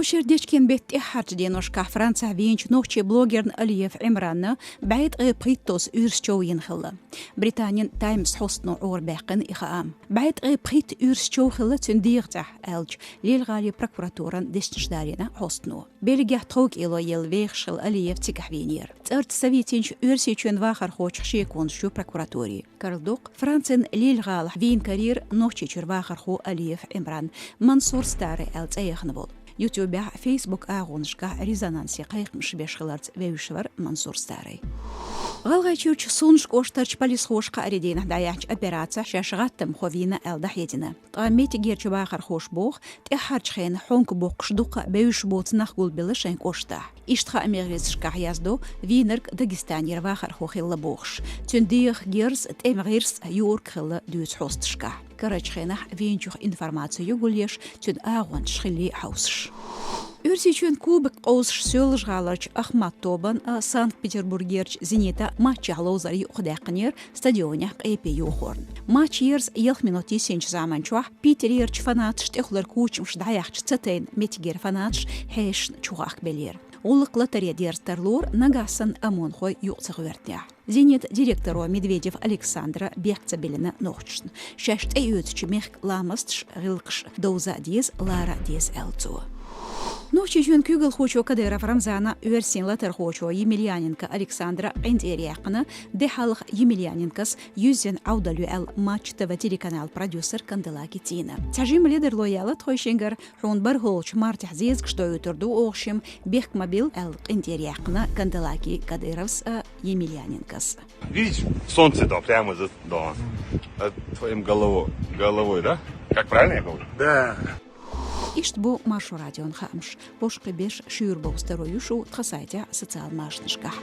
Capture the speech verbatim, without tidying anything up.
Шера дечкен бетта тӀеххьарчу деношкахь Францехь вийначу нохчийн блогерна Алиев Ӏимранна бӀе ткъе пхийтталгӀа уьрс чов йина хилла. Британин Таймс хьостано Ӏорабаьккхина и хаам. БӀе ткъе пхийтта уьрс чов хилла цуьнан дегӀан тӀехь, аьлча, Лила-гӀалин прокуратуран дешнаш далийна хьостано. Бельгехь тховкӀело елла вехаш хилла Алиев цигахь вийнера. ЦӀарца ца вийцинчу Оьрсийчоьнан вахархочух шеконаш ю прокуратуре. Карладоккху, Францин Лиль-гӀалахь вийна карийра Нохчийчуьра вахархо Алиев Ӏимран, Мансур Старый аьлла цӀе яхана волу. Ютубехь, Facebook агӀонашкахь резонансе кхайкхамаш беш хиларца вевзаш вара Мансур Старый. ГӀалгӀайчуьрчу Сунжа кӀоштарчу полисхоша кхаарин дийнахь дӀаяьхьначу операцехь шаьш гӀаттамхо вийна аьлла дӀахьедина. Ткъа меттигерчу вахархоша боху, тӀаьххьарчу хенахь хьонка боккхуш дуккха а бевзаш боцу нах гулбелла шайн кӀоштахь. Иштта хаамийн гӀирсашкахь яздо, вийнарг Дагестанера вахархо хилла бохуш. Цуьнан дегӀах герз, тӀеман гӀирс, юург хилла дуьйцу хьосташкахь. Карарчу хенахь вийначух информаци ю гулъеш, цуьнан агӀончаш хиллий хьовсуш. Оьрсийчоьнан кубок къовсуш Соьлжа-ГӀаларчу «Ахмат» тобанна а, Санкт-Петербургерчу «Зенита» матчехь ловзар юкъадаьккхинера стадионехь къепе йохорна. Матч ерза ялх минот йисинчу заманчохь Питерерчу фанаташа тӀехулара кучамаш дӀаяьхча ца тайна меттигера фанаташ хьешашна чухахкабеллера. ГӀуллакх латаре дерза тарлора, нагахь санна ОМОНхой юкъа ца гӀоьртинехь. «Зенит» директоро Медведев Александра бехк ца биллина нохчашна. Шаьш тӀеоьцучу мехкан ламасташ, гӀиллакхаш довза а деза, лара а деза, аьлла цо. Нохчийчоьнан куьйгалхочо Кадыров Рамзана оьрсийн латархочо Емельяненко Александра къинтӀера яьккхина, де хьалха Емельяненкос юьззина Ӏовдал ю аьлла, Матч ТВ телеканал продюсер Канделаки Тина. Цхьа жима ледарло яьлла тхойшингара, хьуна бархӀолгӀачу мартехь зезагаш доуьйтур ду оха шима, бехк ма билла аьлла, къинтӀера яьккхина Канделаки Кадыровс а, Емельяненкос. Видишь, солнце там прямо за домом. Над твоим головой, головой, да? Как правильно я говорю? Да. Иштта бу Маршо радион хаамаш. Бошкхе беш шуьйра бовза таро ю шу тхан сайтехь, социал машанашкахь.